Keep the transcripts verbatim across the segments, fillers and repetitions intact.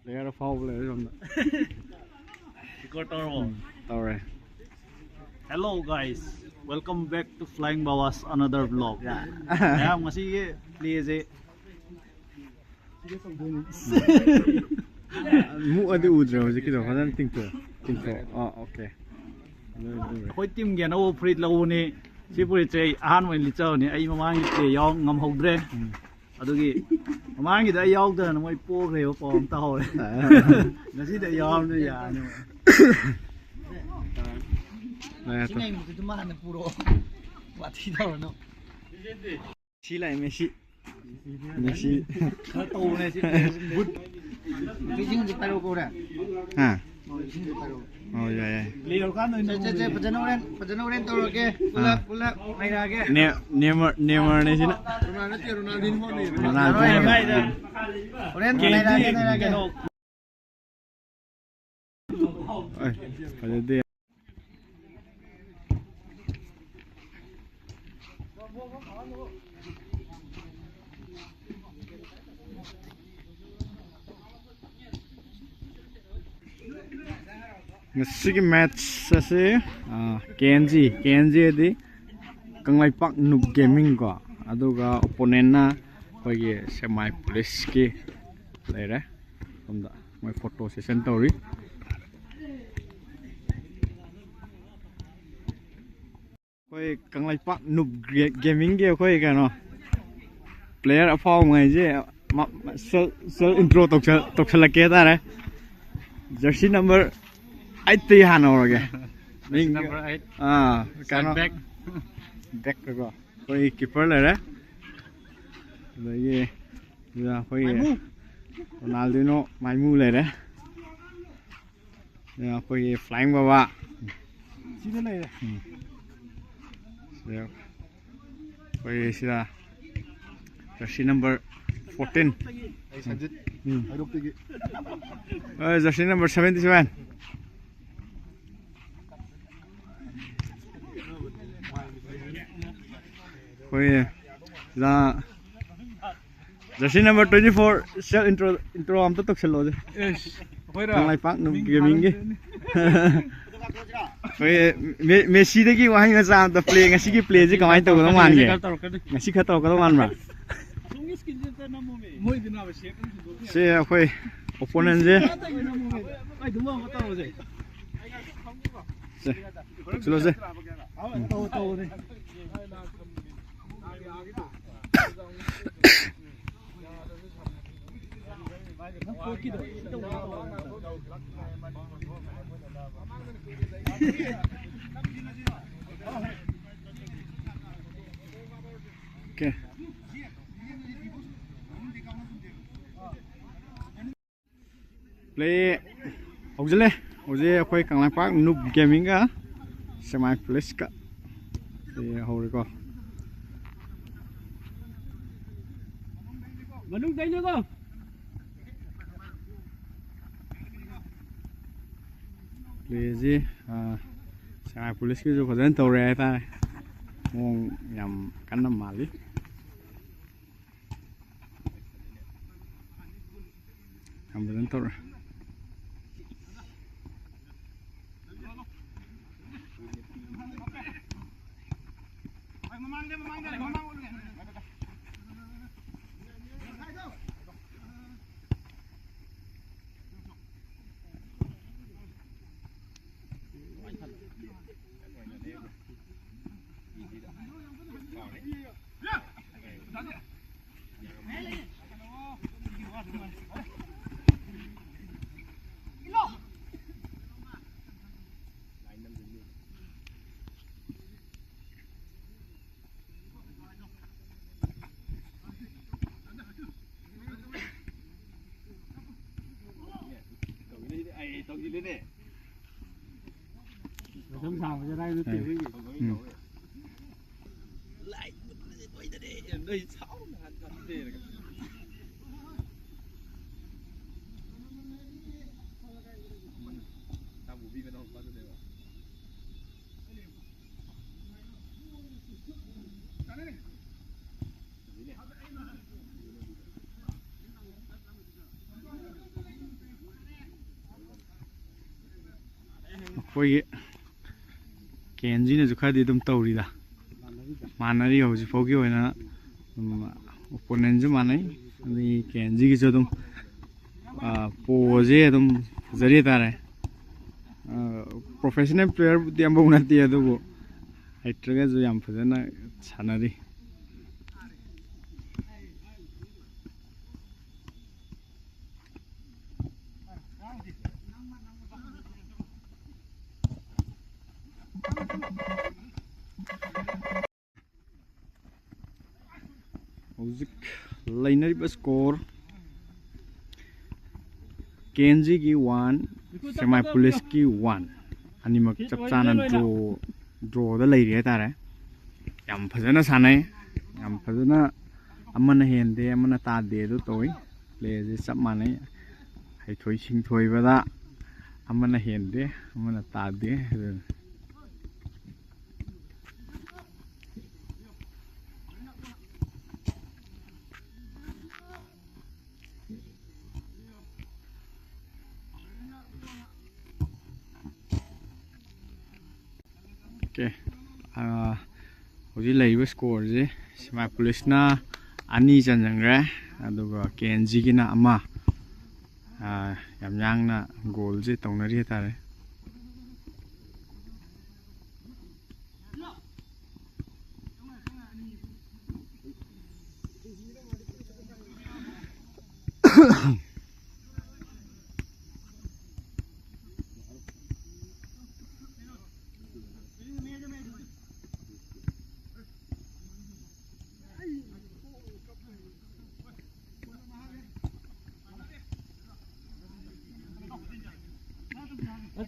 Player ꯑꯐꯥꯎꯕ ꯂꯩꯔꯦ ꯁꯣꯝꯗ꯫ Record ꯇꯧꯔꯕꯣ? ꯎꯝ, ꯇꯧꯔꯦ꯫ Hello guys, welcome back to Flying Bawas another vlog. ꯃꯌꯥꯝ ꯉꯁꯤꯒꯤ playꯁꯦ ꯃꯨꯛꯑꯗꯤ ꯎꯗ꯭ꯔꯦ ꯍꯧꯖꯤꯛꯀꯤꯗꯣ, ꯐꯖꯅ ꯇꯤꯡꯊꯣꯛꯑꯣ꯫ ꯇꯤꯡꯊꯣꯛꯑꯣ꯫ ꯑꯥ, okay꯫ ꯑꯗꯨ, ꯑꯗꯨ꯫ ꯑꯩꯈꯣꯏ teamꯒꯤ ꯑꯅꯧꯕ ꯐꯨꯔꯤꯠ ꯂꯧꯕꯅꯤ꯫ ꯁꯤ ꯐꯨꯔꯤꯠꯁꯦ ꯑꯩ ꯑꯍꯥꯟꯕ ꯑꯣꯏꯅ ꯂꯤꯠꯆꯕꯅꯤ꯫ ꯑꯩ ꯃꯃꯥꯡꯒꯤ play ꯌꯥꯎ ꯉꯝꯍꯧꯗ꯭ꯔꯦ꯫ ꯎꯝ꯫ ꯑꯗꯨꯒꯤ ꯃꯃꯥꯡꯒꯤꯗ ꯑꯩ ꯌꯥꯎꯗꯅ ꯃꯣꯏ ꯄꯣꯈ꯭ꯔꯦꯕ ꯄꯥꯎ ꯑꯃ ꯇꯥꯍꯧꯔꯦ꯫ ꯉꯁꯤꯗꯤ ꯑꯩ ꯌꯥꯎꯔꯕꯅꯤꯅ ꯌꯥꯔꯅꯤ꯫ ꯂꯩꯔꯦ꯫ ꯁꯤ ꯉꯥꯏꯕꯗꯨꯗꯤ ꯃꯥ ꯍꯥꯟꯅ ꯄꯨꯔꯛꯑꯣ꯫ ꯋꯥꯊꯤ ꯇꯧꯔꯅꯨ꯫ ꯁꯤ ꯂꯥꯛꯑꯦ ꯃꯦꯁꯤ꯫ ꯃꯦꯁꯤ꯫ ꯈꯔ ꯇꯧꯕꯅꯦ ꯁꯤ playꯁꯤꯡꯁꯦ꯫ ꯏꯁꯤꯡꯁꯦ ꯄꯥꯏꯔꯛꯑꯣ ꯀꯧꯔꯦ꯫ ꯍꯥ? ꯑꯣ, ꯏꯁꯤꯡꯁꯦ ꯄꯥꯏꯔꯛꯑꯣ꯫ ꯑꯣ, ꯌꯥꯏ, ꯌꯥꯏ꯫ Play ꯌꯧꯔꯀꯥꯟꯗ ꯑꯣꯏꯅ ꯆꯦ, ꯆꯦ, ꯆꯦ, ꯐꯖꯅ ꯍꯣꯔꯦꯟ, ꯐꯖꯅ ꯍꯣꯔꯦꯟ ꯇꯧꯔꯒꯦ꯫ Pull up, ꯑꯥ꯫ Pull up, ꯅꯩꯔꯛꯑꯒꯦ꯫ ꯅꯦ-, ꯅꯦꯃꯔ, ꯅꯦꯃꯔꯅꯦ ꯁꯤꯅ꯫ ꯔꯣꯅꯥꯜꯗꯣ ꯅꯠꯇꯦ, ꯔꯣꯅꯥꯜꯗꯤꯟꯍꯣꯅꯦ꯫ ꯔꯣꯅꯥꯜꯗꯣ꯫ ꯌꯥꯔꯣꯏ, ꯌꯥꯔꯣꯏ꯫ ꯍꯣꯔꯦꯟ ꯅꯩꯔꯛꯑꯒꯦ, ꯅꯩꯔꯛꯑꯒꯦ꯫ ꯑꯩ, ꯐꯖꯗꯦ꯫ ꯉꯁꯤꯒꯤ match ꯑꯁꯤ, ꯑꯥ, K N G, K N G ꯍꯥꯏꯗꯤ ꯀꯪꯂꯩꯄꯥꯛ Noob Gaming ꯀꯣ, ꯑꯗꯨꯒ opponentꯅ ꯑꯩꯈꯣꯏꯒꯤ ꯁꯦꯛꯃꯥꯏ Policeꯀꯤ ꯂꯩꯔꯦ꯫ ꯁꯣꯝꯗ ꯃꯣꯏ photo session ꯇꯧꯔꯤ꯫ ꯑꯩꯈꯣꯏ ꯀꯪꯂꯩꯄꯥꯛ Noob ꯒꯦ-, Gamingꯒꯤ ꯑꯩꯈꯣꯏ ꯀꯩꯅꯣ player ꯑꯐꯥꯎꯕꯉꯩꯁꯦ ꯃ-, ꯃ-, self, self intro ꯇꯧꯁꯜ-, ꯇꯧꯁꯜꯂꯛꯀꯦ ꯍꯥꯏꯇꯥꯔꯦ꯫ Jersey number eightꯇꯒꯤ ꯍꯥꯟꯅ ꯍꯧꯔꯒꯦ꯫ Jersey number eight꯫ ꯑꯥ, ꯀꯩꯅꯣ, back꯫ Backꯇꯀꯣ꯫ ꯑꯩꯈꯣꯏ keeper ꯂꯩꯔꯦ꯫ ꯑꯗꯒꯤ ꯁꯤꯗ ꯑꯩꯈꯣꯏꯒꯤ ꯃꯥꯏꯃꯨ꯫ Ronaldinho ꯃꯥꯏꯃꯨ ꯂꯩꯔꯦ꯫ ꯁꯤꯗ ꯑꯩꯈꯣꯏꯒꯤ Flying Baba꯫ ꯁꯤꯗ ꯂꯩꯔꯦ꯫ ꯎꯝ꯫ ꯁꯤꯗ ꯑꯩꯈꯣꯏꯒꯤ ꯁꯤꯗ jersey number fourteen꯫ ꯑꯩ ꯁꯟꯖꯤꯠ꯫ ꯎꯝ꯫ ꯍꯩꯔꯣꯛꯇꯒꯤ꯫ ꯑ, jersey number seventy seven꯫ ꯑꯩꯈꯣꯏ ꯁꯤꯗ Jersey number twenty four, self intro, intro ꯑꯝꯇ ꯇꯧꯁꯜꯂꯣꯁꯦ꯫ ꯑꯦꯁ, ꯑꯩꯈꯣꯏꯔꯣ? ꯀꯪꯂꯩꯄꯥꯛ ꯅꯨꯞ ꯃꯤꯡ ꯒꯦꯃꯤꯡꯒꯤ꯫ ꯊꯥꯔꯝꯗꯣꯏꯅꯤ꯫ ꯑꯩꯈꯣꯏ ꯃꯦ-, ꯃꯦꯁꯤꯗꯒꯤ ꯋꯥꯍꯩ ꯃꯆꯥ ꯑꯝꯇ, ꯄ꯭ꯂꯦ, ꯉꯁꯤꯒꯤ ꯄ꯭ꯂꯦꯁꯤ ꯀꯃꯥꯏꯅ ꯇꯧꯒꯗꯧ ꯃꯥꯟꯒꯦ? ꯇꯧꯔꯛꯀꯅꯤ, ꯇꯧꯔꯛꯀꯅꯤ꯫ ꯉꯁꯤ ꯈꯔ ꯇꯧꯔꯛꯀꯗꯧ ꯃꯥꯟꯕ꯭ꯔꯥ? ꯑꯁꯣꯝꯒꯤ ꯁ꯭ꯀꯤꯟꯁꯦ ꯑꯝꯇ ꯅꯝꯃꯣꯃꯦ꯫ ꯃꯣꯏꯗꯤ ꯅꯥꯕ ꯁꯦꯞ ꯑꯃ ꯁꯤꯟꯗꯣꯛꯈꯤ꯫ ꯁꯦ ꯑꯩꯈꯣꯏ ꯑꯣꯄꯣꯅꯦꯟꯁꯦ꯫ ꯅꯝꯃꯣꯃꯦ꯫ ꯑꯩ ꯑꯗꯨꯝ ꯑꯃꯨꯛ ꯇꯧꯔꯁꯦ꯫ ꯁꯦ, ꯇꯧꯁꯤꯜꯂꯣꯁꯦ꯫ ꯇꯧ, ꯇꯧꯔꯦ꯫ Okay. Play ꯍꯧꯖꯤꯜꯂꯦ꯫ ꯍꯧꯖꯤꯛ ꯑꯩꯈꯣꯏ ꯀꯪꯂꯩꯄꯥꯛ ꯅꯨꯞ ꯒꯦꯃꯤꯡꯒ ꯁꯦꯃꯥꯏ ꯄꯨꯂꯤꯁꯀ play ꯍꯧꯔꯦꯀꯣ꯫ ꯃꯅꯨꯡꯗꯩꯅꯦꯀꯣ꯫ Playꯁꯤ, ꯑꯥ, ꯁꯉꯥꯏ ꯄꯨꯂꯤꯁꯀꯤꯁꯨ ꯐꯖꯅ ꯇꯧꯔꯦ ꯍꯥꯏꯇꯥꯔꯦ꯫ ꯃꯑꯣꯡ ꯌꯥꯝ ꯀꯟꯅ ꯃꯥꯜꯂꯤ꯫ ꯌꯥꯝ ꯐꯖꯅ ꯇꯧꯔꯦ꯫ ꯃꯁꯝ ꯁꯥꯡꯕꯁꯦ ꯑꯗꯥꯏ ꯅꯠꯇꯦ ꯑꯩꯈꯣꯏꯒꯤ꯫ ꯎꯝ꯫ ꯂꯥꯏ ꯃꯨꯠꯄꯁꯦ ꯂꯣꯏꯗꯔꯦ꯫ ꯅꯣꯏ ꯁꯥꯎꯅ ꯍꯥꯟ ꯀꯥꯞꯄꯦꯅ꯫ ꯇꯥꯃꯣꯕꯤ ꯃꯅꯥꯎ ꯅꯨꯄꯥꯗꯨꯅꯦꯕ꯫ ꯑꯩꯈꯣꯏꯒꯤ ꯀꯦ ꯑꯦꯟ ꯖꯤꯅꯁꯨ ꯈꯔꯗꯤ ꯑꯗꯨꯝ ꯇꯧꯔꯤꯗ, ꯃꯥꯟꯅꯔꯤ꯫ ꯍꯧꯖꯤꯛ ꯐꯥꯎꯒꯤ ꯑꯣꯏꯅ ꯑꯣꯄꯣꯅꯦꯟꯁꯨ ꯃꯥꯟꯅꯩ, ꯑꯗꯒꯤ ꯀꯦ ꯑꯦꯟ ꯖꯤꯒꯤꯁꯨ ꯑꯗꯨꯝ ꯄꯣꯁꯦ ꯑꯗꯨꯝ ꯐꯖꯔꯤ ꯍꯥꯏꯇꯥꯔꯦ꯫ ꯄ꯭ꯔꯣꯐꯦꯁꯅꯦꯜ ꯄ꯭ꯂꯦꯌꯔꯕꯨꯗꯤ ꯑꯃꯐꯥꯎ ꯅꯠꯇꯦ, ꯑꯗꯨꯕꯨ ꯍꯩꯇ꯭ꯔꯒꯁꯨ ꯌꯥꯝ ꯐꯖꯅ ꯁꯥꯟꯅꯔꯤ꯫ ꯍꯧꯖꯤꯛ ꯂꯩꯅꯔꯤꯕ ꯁ꯭ꯀꯣꯔ ꯀꯦ ꯑꯦꯟ ꯖꯤꯒꯤ ꯋꯥꯟ, ꯁꯦꯃꯥꯏ ꯄꯨꯂꯤꯁꯀꯤ ꯋꯥꯟ, ꯑꯅꯤꯃꯛ ꯆꯞ ꯆꯥꯅ ꯗ꯭ꯔꯣ ꯗ꯭ꯔꯣꯗ ꯂꯩꯔꯤ ꯍꯥꯏꯇꯥꯔꯦ꯫ ꯌꯥꯝ ꯐꯖꯅ ꯁꯥꯟꯅꯩ, ꯌꯥꯝ ꯐꯖꯅ ꯑꯃꯅ ꯍꯦꯟꯗꯦ ꯑꯃꯅ ꯇꯥꯗꯦ ꯑꯗꯨ ꯇꯧꯏ꯫ ꯄ꯭ꯂꯦꯁꯦ ꯆꯞ ꯃꯥꯟꯅꯩ, ꯍꯩꯊꯣꯏ ꯁꯤꯡꯊꯣꯏꯕꯗ ꯑꯃꯅ ꯍꯦꯟꯗꯦ ꯑꯃꯅ ꯇꯥꯗꯦ ꯑꯗꯨꯅꯤ꯫ ꯑꯣꯀꯦ꯫ ꯍꯧꯖꯤꯛ ꯂꯩꯔꯤꯕ ꯁ꯭ꯀꯣꯔꯁꯦ ꯁꯤꯃꯥꯏ ꯄꯨꯂꯤꯁꯅ ꯑꯅꯤ ꯆꯟꯁꯤꯟꯈ꯭ꯔꯦ, ꯑꯗꯨꯒ ꯀꯦ ꯑꯦꯟ ꯖꯤꯒꯤꯅ ꯑꯃ꯫ ꯌꯥꯝ ꯌꯥꯡꯅ ꯒꯣꯜꯁꯦ ꯇꯧꯅꯔꯤ ꯍꯥꯏꯇꯥꯔꯦ꯫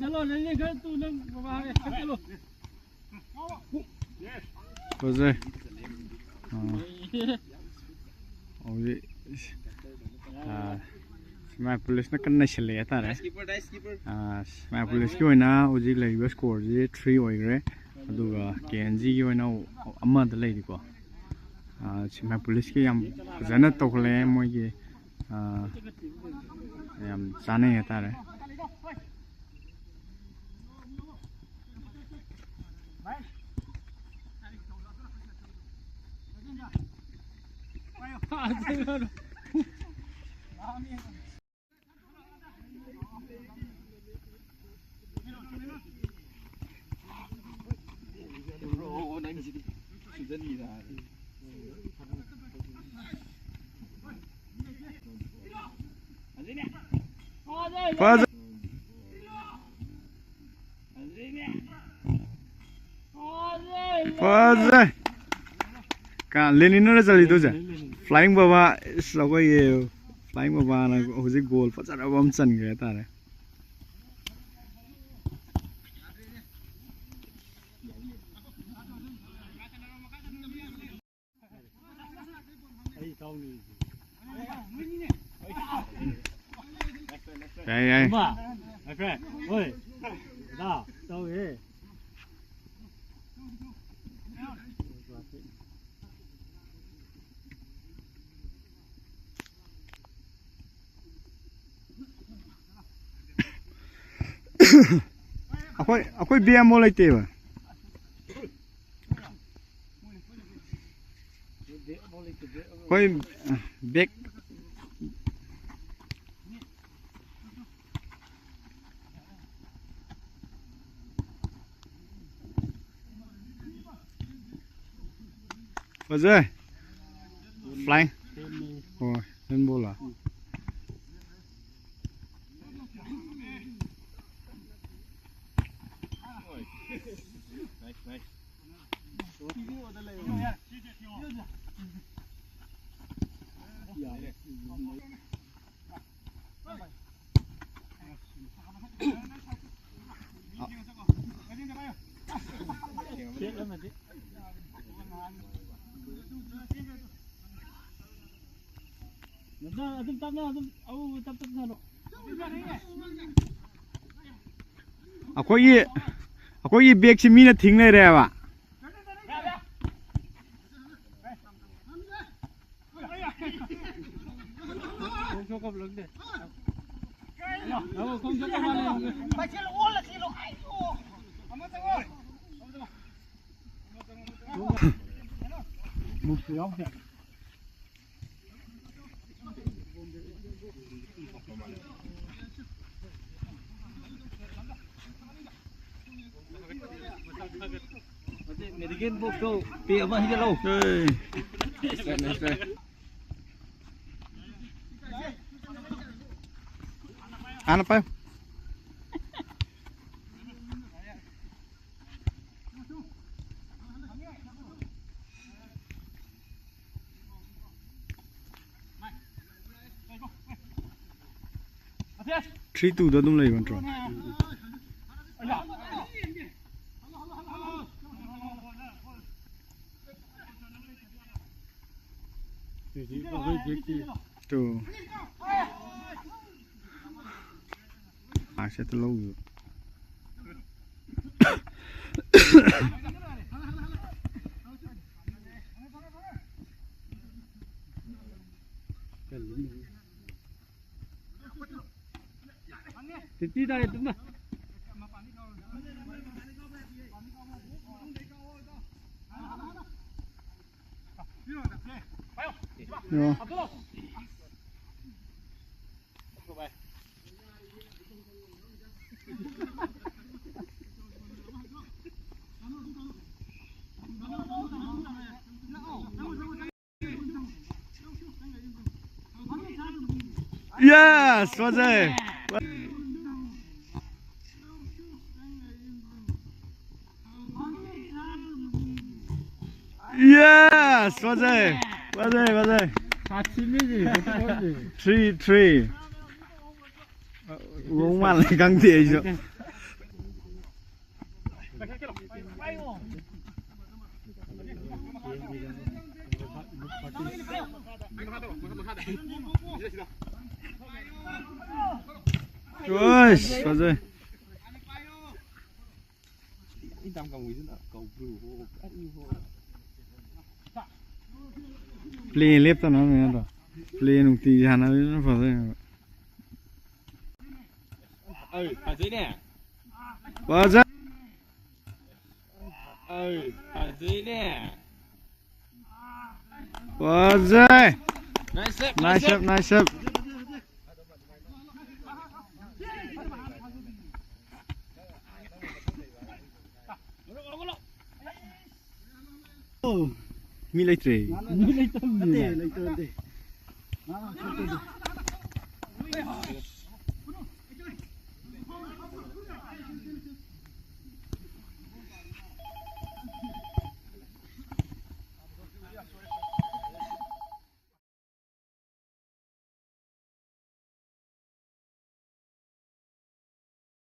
चलो, जल्दी कर, तू लोग बाहर है, चलो। ꯐꯖꯩ꯫ ꯑꯥ꯫ ꯍꯧꯖꯤꯛ, ꯑꯥ, ꯁꯤꯃꯥꯏ ꯄꯨꯂꯤꯁꯅ ꯀꯟꯅ ꯅꯩꯁꯜꯂꯛꯑꯦ ꯍꯥꯏꯇꯥꯔꯦ꯫ ꯑꯥ, ꯁꯤꯃꯥꯏ ꯄꯨꯂꯤꯁꯀꯤ ꯑꯣꯏꯅ ꯍꯧꯖꯤꯛ ꯂꯩꯔꯤꯕ ꯁ꯭ꯀꯣꯔꯁꯤ ꯊ꯭ꯔꯤ ꯑꯣꯏꯈ꯭ꯔꯦ, ꯑꯗꯨꯒ ꯀꯦ ꯑꯦꯟ ꯖꯤꯒꯤ ꯑꯣꯏꯅ ꯑꯃꯗ ꯂꯩꯔꯤꯀꯣ꯫ ꯑꯥ, ꯁꯤꯃꯥꯏ ꯄꯨꯂꯤꯁꯀꯤ ꯌꯥꯝ ꯐꯖꯅ ꯇꯧꯈꯠꯂꯛꯑꯦ ꯃꯣꯏꯒꯤ, ꯑꯥ, ꯌꯥꯝ ꯆꯥꯅꯩ ꯍꯥꯏꯇꯥꯔꯦ꯫ ꯐꯖꯩ꯫ ꯐꯖꯩ꯫ ꯀ ꯂꯦꯅꯤꯟꯅꯔ ꯆꯜꯂꯤꯗꯨꯁꯦ? ꯐ꯭ꯂꯥꯏꯡ ꯕꯕꯥ꯫ ꯏꯁ, ꯑꯩꯈꯣꯏꯒꯤ ꯐ꯭ꯂꯥꯏꯡ ꯕꯕꯥꯅ ꯍꯧꯖꯤꯛ ꯒꯣꯜ ꯐꯖꯔꯕ ꯑꯃ ꯆꯟꯈ꯭ꯔꯦ ꯍꯥꯏꯇꯥꯔꯦ꯫ ꯑꯩ ꯏꯇꯥꯎꯅꯤ꯫ ꯌꯥꯏ, ꯌꯥꯏ꯫ ꯏꯃꯥ, my friend, ꯍꯣꯏ꯫ ꯗꯥ, ꯇꯧꯏꯍꯦ꯫ ꯑꯩꯈꯣꯏ, ꯑꯩꯈꯣꯏ ꯕꯦꯛ ꯑꯃꯐꯥꯎ ꯂꯩꯇꯦꯕ꯫ ꯑꯩꯈꯣꯏ ꯕꯦꯛ꯫ ꯐꯖꯩ꯫ ꯐ꯭ꯂꯥꯏꯡ꯫ ꯑꯣ, ꯍꯦꯟꯕꯣꯜꯂ? ꯑꯗꯨꯝ ꯇꯞꯅ, ꯑꯗꯨꯝ ꯑꯎ ꯇꯞ ꯇꯞ ꯁꯥꯟꯅꯧ꯫ ꯑꯩꯈꯣꯏꯒꯤ, ꯑꯩꯈꯣꯏꯒꯤ ꯕꯦꯛꯁꯤ ꯃꯤꯅ ꯊꯤꯡ ꯂꯩꯔꯦꯕ꯫ Game book ꯇꯣ ꯄꯦ ꯑꯃ ꯍꯩꯖꯤꯜꯂꯣ꯫ ꯑꯦ꯫ ꯍꯥꯟꯅ ꯄꯥꯏꯌꯨ꯫ Three two ꯗ ꯑꯗꯨꯝ ꯂꯩꯕ ꯅꯠꯇ꯭ꯔꯣ? Two. ꯃꯥꯔꯛꯁꯦ ꯍꯦꯛꯇ ꯂꯧꯈꯤꯕ꯫ Fifty ꯇꯥꯔꯦ, ꯇꯨꯝꯃ꯫ ꯌꯣ꯫ Yes, ꯐꯖꯩ꯫ Yes, ꯐꯖꯩ꯫ ꯐꯖꯩ, ꯐꯖꯩ꯫ ꯁꯥꯊꯤꯕꯤꯁꯤ꯫ Three three꯫ ꯎꯍꯧ ꯃꯥꯜꯂꯦ, ꯈꯪꯗꯦ ꯑꯩꯁꯨ꯫ ꯆꯣꯏꯁ, ꯐꯖꯩ꯫ ꯄ꯭ꯂꯦ ꯂꯦꯞꯇꯅꯕꯅꯦ ꯑꯗꯣ꯫ ꯄ꯭ꯂꯦ ꯅꯨꯡꯇꯤꯒꯤ ꯁꯥꯟꯅꯕꯅꯤꯅ ꯐꯗꯣꯏꯅꯦꯕ꯫ ꯑꯩ, ꯐꯖꯩꯅꯦ꯫ ꯐꯖꯩ꯫ ꯑꯩ, ꯐꯖꯩꯅꯦ꯫ ꯐꯖꯩ꯫ Nice save, nice save, nice save. ꯃꯤ ꯂꯩꯇ꯭ꯔꯦ꯫ ꯃꯤ ꯂꯩꯇꯕꯅꯤꯅꯦ꯫ ꯂꯩꯇꯦ ꯂꯩꯇꯦ꯫